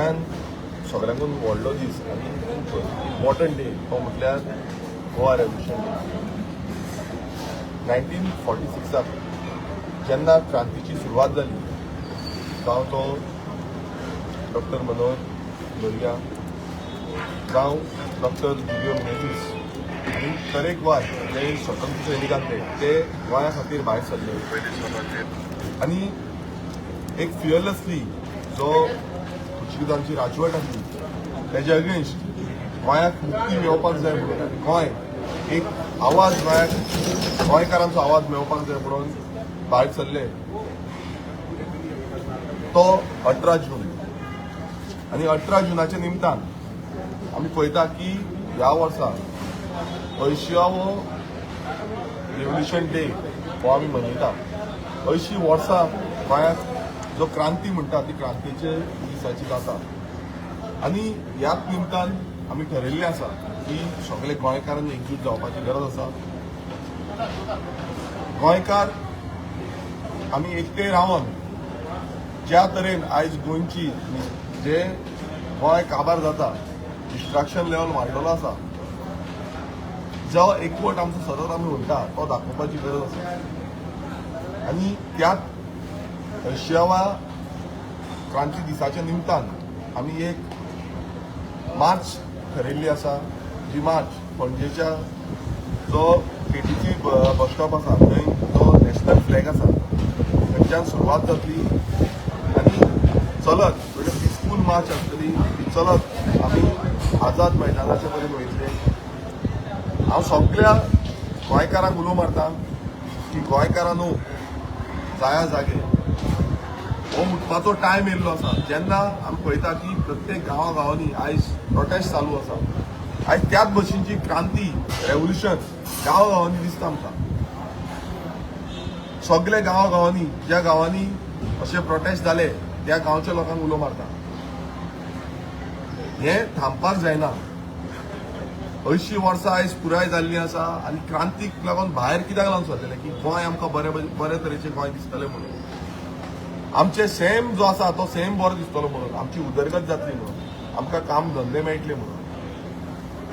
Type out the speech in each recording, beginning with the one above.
गोंयांत सगळ्यांकून व्हडलो दीस आनी खूब इम्पॉर्टंट डे तो म्हटल्यार गोवा रेव्होल्युशन डे. 1946 जेन्ना क्रांतीची सुरवात जाली, जावं तो डॉक्टर मनोहर लोहिया, जावं डॉक्टर जुलियो मिनेझीस आनी तरेकवार जे स्वतंत्र सैनीक आसले ते गोंया खातीर भायर सरले आनी एक फियरलेसली जो पुर्तुगेजांची राजवट आसली तेच्या अगेन्स्ट गोंयाक मुक्ती मेळोवपाक जाय म्हणून आनी गोंय एक आवाज, गोंयाक, गोंयकारांचो आवाज मेळोवपाक जाय म्हणून भायर सरले तो 18 जून. आनी 18 जुनाच्या निमतान आमी पळयता की ह्या वर्सा 80वो रेव्होल्युशन डे हो आमी मनयता. 80 वर्सां गोंयांत जो क्रांती म्हणटा ती क्रांतीचे दिसाची जाता आनी ह्याच निमतान आमी ठरयल्लें आसा की सगळे गोंयकारांनी एकजूट जावपाची गरज आसा. गोंयकार आमी एकटे रावन ज्या तरेन आयज गोंयची जे गोंय काबार जाता, डिस्ट्रक्शन लेवल वाडलेलो आसा, जो एकवट आमचो सतत आमी म्हणटा तो दाखोवपाची गरज आसा. आनी त्याच 80व्या क्रांती दिसाच्या निमतान आमी एक मार्च ठरयल्ली आसा, जी मार्च पणजेच्या जो केटीसी बस स्टॉप आसा थंय जो नॅशनल फ्लॅग आसा थंयच्यान सुरवात जातली आनी चलत, म्हणजे पिसफूल मार्च आसतली ती, चलत आमी आझाद मैदानाचे पर्यंत वयतले. हांव सगळ्या गोंयकारांक उलो मारता की गोंयकारांनो, जाया जागे. हो उठपाचो टायम येयल्लो आसा, जेन्ना आमी पळयता की प्रत्येक गांवा गांवांनी आयज प्रोटेस्ट चालू आसा. आयज त्याच भशेनची क्रांती, रेव्होल्युशन गांवा गांवांनी दिसता आमकां. सगळे गांवा गांवांनी, ज्या गांवांनी अशे प्रोटेस्ट जाले त्या गांवच्या लोकांक उलो मारता. हें थांबपाक जायना. 80 वर्सां आयज पुराय जाल्ली आसा आनी क्रांतीक लागून भायर कित्याक लागून सरलेले की गोंय आमकां बरें बरे तरेचें गोंय दिसतलें म्हणून, आमचे सैम जो आसा तो सैम बरो दिसतलो म्हणून, आमची उदरगत जातली म्हणून, आमकां काम धंदे मेळटले म्हणून.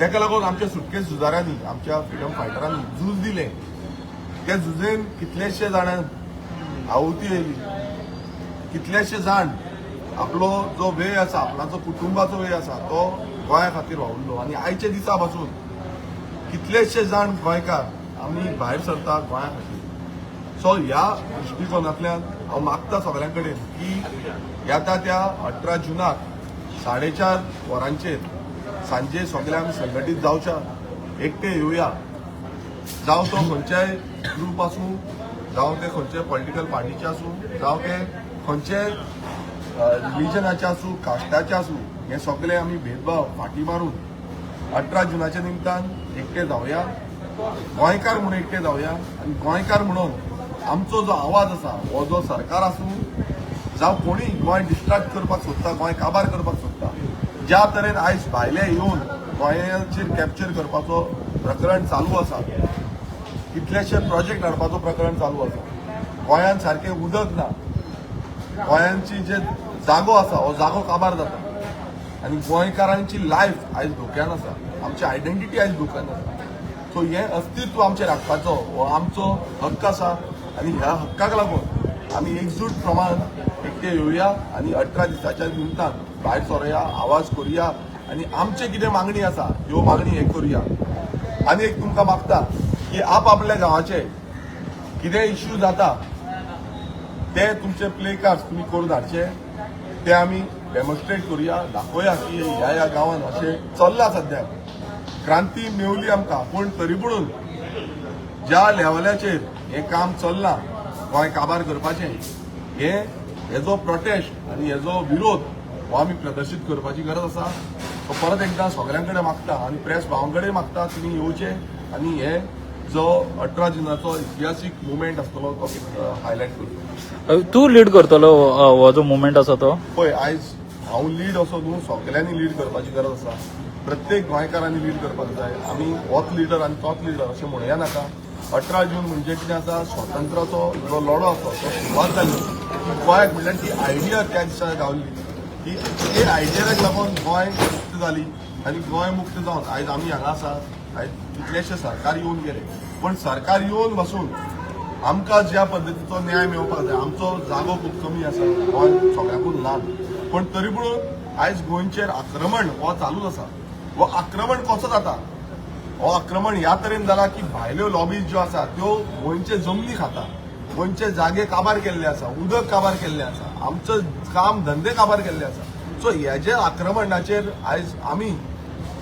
ताका लागून आमच्या सुटके झुजाऱ्यांनी, आमच्या फ्रिडम फायटरांनी झूज दिलें. त्या झुजेन कितलेशे जाणांक आहुती येयली, कितलेशे जाण आपलो जो वेळ आसा, आपणाचो कुटुंबाचो वेळ आसा तो गोंया खातीर वावुरलो. आनी आयच्या दिसा पासून कितलेशे जाण गोंयकार आमी भायर सरता गोंया खातीर. सो ह्या दृश्टिकोनांतल्यान हांव मागता सगळ्यां कडेन की येता त्या 18 जुनाक 4:30 वरांचेर सांजे सगळे आमी संघटीत जावच्या, एकटे येवया. जावं तो खंयच्याय ग्रूप आसूं, जावं ते खंयचे पॉलिटिकल पार्टीचे आसूं, जावं ते खंयचे रिलिजनाचे आसूं, कास्टाचे आसूं, हे सगळे आमी भेदभाव फाटी मारून 18 जुनाच्या निमतान एकटे जावया, गोंयकार म्हणून एकटे जावया. आनी गोंयकार म्हणून आमचो जो आवाज आसा हो जो सरकार आसूं, जावं कोणी गोंय डिस्ट्रक्ट करपाक सोदता, गोंय काबार करपाक सोदता, ज्या तरेन आयज भायले येवन गोंयाचेर कॅप्चर करपाचो प्रकरण चालू आसा, कितलेशे प्रोजेक्ट हाडपाचो प्रकरण चालू आसा, गोंयांत सारकें उदक ना, गोंयांची जे जागो आसा हो जागो काबार जाता आनी गोंयकारांची लायफ आयज धोक्यान आसा, आमची आयडेंटिटी आयज धोक्यान आसा. सो हें अस्तित्व आमचें राखपाचो हो आमचो हक्क आसा आनी ह्या हक्काक लागून आमी एकजूट प्रमाण एकटे येवया आनी 18 दिसाच्या निमतान भायर सरुया, आवाज करुया आनी आमचे कितें मागणी आसा ह्यो मागणी हे करुया. आनी एक तुमकां मागता की आप आपल्या गांवाचे कितें इश्यू जाता ते तुमचे प्ले कार्ड्स तुमी करून हाडचे, ते आमी डेमॉन्स्ट्रेट करुया, दाखोवया की ह्या ह्या गांवान अशें चल्लां. सद्याक क्रांती मेवली आमकां, पूण तरी पुणून ज्या लेवलाचेर हें काम चल्लां गोंय काबार करपाचें, हें हेजो प्रोटेस्ट आनी हेजो विरोध हो आमी प्रदर्शीत करपाची गरज आसा. सो परत एकदां सगळ्यां कडेन मागता आनी प्रेस भावां कडेन मागता, तुमी येवचे आनी हे जो 18 जुनाचो इतिहासीक मुवमेंट आसतलो तो हायलायट करचो. तूं लीड करतलो हो जो मुवमेंट आसा तो? पळय, आयज हांव लीड असो न्हू, सगल्यांनी लीड करपाची गरज आसा. प्रत्येक गोंयकारांनी लीड करपाक जाय. आमी होच लिडर आनी तोच लिडर अशें म्हणया नाका. 18 जून म्हणजे कितें आसा, स्वातंत्र्याचो जो लढो आसा तो सुरवात जाली. गोंयाक म्हणल्यार ती आयडिया त्या दिसा गावली. की हे आयडियाक लागून गोंय मुक्त जाली आनी गोंय मुक्त जावन आयज आमी हांगा आसा. आयज कितलेशे सरकार येवन गेले, पण सरकार येवन बसून आमकां ज्या पद्दतीचो न्याय मेळोवपाक जाय, आमचो जागो खूब कमी आसा, गोंय सगळ्याकून ल्हान, पण तरी पूण आयज गोंयचेर आक्रमण हो चालूच आसा. हो आक्रमण कसो जाता? हो आक्रमण ह्या तरेन जाला की भायल्यो लॉबीज ज्यो आसा त्यो गोंयचे जमनी खाता, गोंयचे जागे काबार केल्ले आसा, उदक काबार केल्लें आसा, आमचो काम धंदे काबार केल्ले आसा. सो हेजे आक्रमणाचेर आयज आमी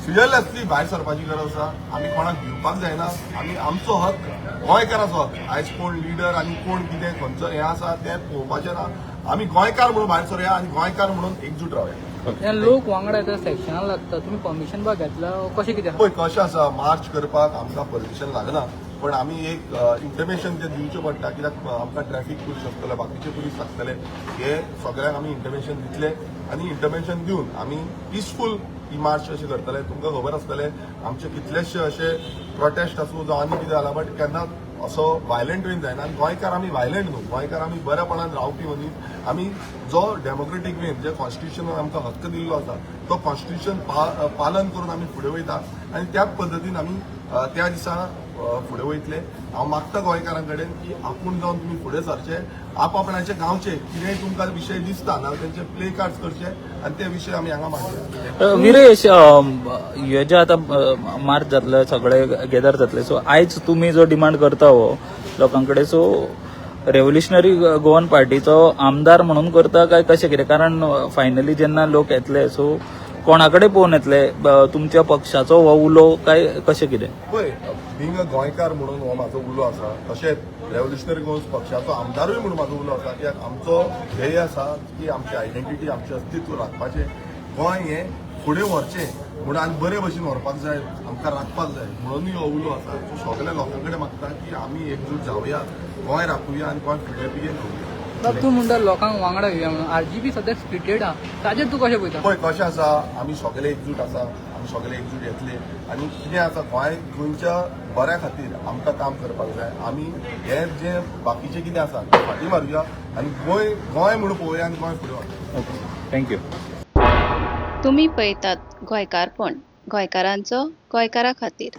फियरलेसली भायर सरपाची गरज आसा. आमी कोणाक भिवपाक जायना. आमी आमचो हक्क, गोंयकाराचो हक्क, आयज कोण लिडर आनी कोण कितें खंयचो हें आसा तें पळोवपाचें ना. आमी गोंयकार म्हणून भायर सरया आनी गोंयकार म्हणून एकजूट रावया. हे लोक वांगडा येता, सेक्शनाक लागता, तुमी परमिशन बा घेतला, कशें कितें आहा? पळय कशें आसा, मार्च करपाक आमकां परमिशन लागना, पण आमी एक इंटिमेशन तें दिवचें पडटा, कित्याक आमकां ट्रॅफिक पुलीस आसतले, बाकीचे पुलीस लागतले, हे सगळ्यांक आमी इंटिमेशन दितले आनी इंटिमेशन दिवन आमी पिसफूल ही मार्च अशें करतले. तुमकां खबर आसतलें, आमचे कितलेशे अशे प्रोटेस्ट आसूं जावं आनी कितें जालां, बट केन्नाच असो वायलंट वेन जायना. आनी गोंयकार आमी वायलंट न्हू, गोंयकार आमी बऱ्यापणान रावपी मनीस. आमी जो डेमोक्रेटीक वेन जे कॉन्स्टिट्युशनान आमकां हक्क दिल्लो आसा तो कॉन्स्टिट्युशन पालन करून आमी फुडें वयता आनी त्याच पद्दतीन आमी त्या दिसा फुडें वयतले. हांव मागता गोंयकारां कडेन की आपूण जावन तुमी फुडें सरचे, आपआपणाचे गांवचे कितेंय तुमकां विशय दिसता ना तेंचे प्ले कार्ड्स करचे आनी ते विशय आमी हांगा मांडया. विरेश, हे जे आतां मार्च जातले, सगळे गेदर जातले, सो आयज तुमी जो डिमांड करता हो लोकां कडेन, सो रेव्होल्युशनरी गोवन पार्टीचो आमदार म्हणून करता काय कशें कितें? कारण फायनली जेन्ना लोक येतले, सो कोणा कडेन पळोवन येतले? तुमच्या पक्षाचो हो उलो काय कशें कितें? पळय, बींग अ गोंयकार म्हणून हो म्हाजो उलो आसा, तशेंच रेव्होल्युशनरी गोवन्स पक्षाचो आमदारूय म्हणून म्हाजो उलो आसा, कित्याक आमचो ध्येय आसा की आमची आयडेंटिटी, आमचें अस्तित्व राखपाचें, गोंय हें फुडें व्हरचें म्हणून आनी बरे भशेन व्हरपाक जाय, आमकां राखपाक जाय म्हणूनय हो उलो आसा. सो सगल्या लोकां कडेन मागता की आमी एकजूट जावया, गोंय राखुया आनी गोंय फुडें पिगेन दवरुया. बाब, तूं म्हणटा लोकांक वांगडा घेवया म्हणून, आरजीपी सद्याक स्प्लिटेड आहा, ताजेर तूं कशें पळयता? पळय कशें आसा, आमी सगळे एकजूट आसा, आमी सगळे एकजूट येतले आनी कितें आसा, गोंय गोंयच्या बऱ्या खातीर आमकां काम करपाक जाय. आमी हे जे बाकीचे कितें आसा ते फाटीं मारुया आनी गोंय गोंय म्हणून पळोवया आनी गोंय फुडें व्हरुया. Okay, thank you. तुमी पळयतात गोंयकारपण, गोंयकारांचो गोंयकारा खातीर.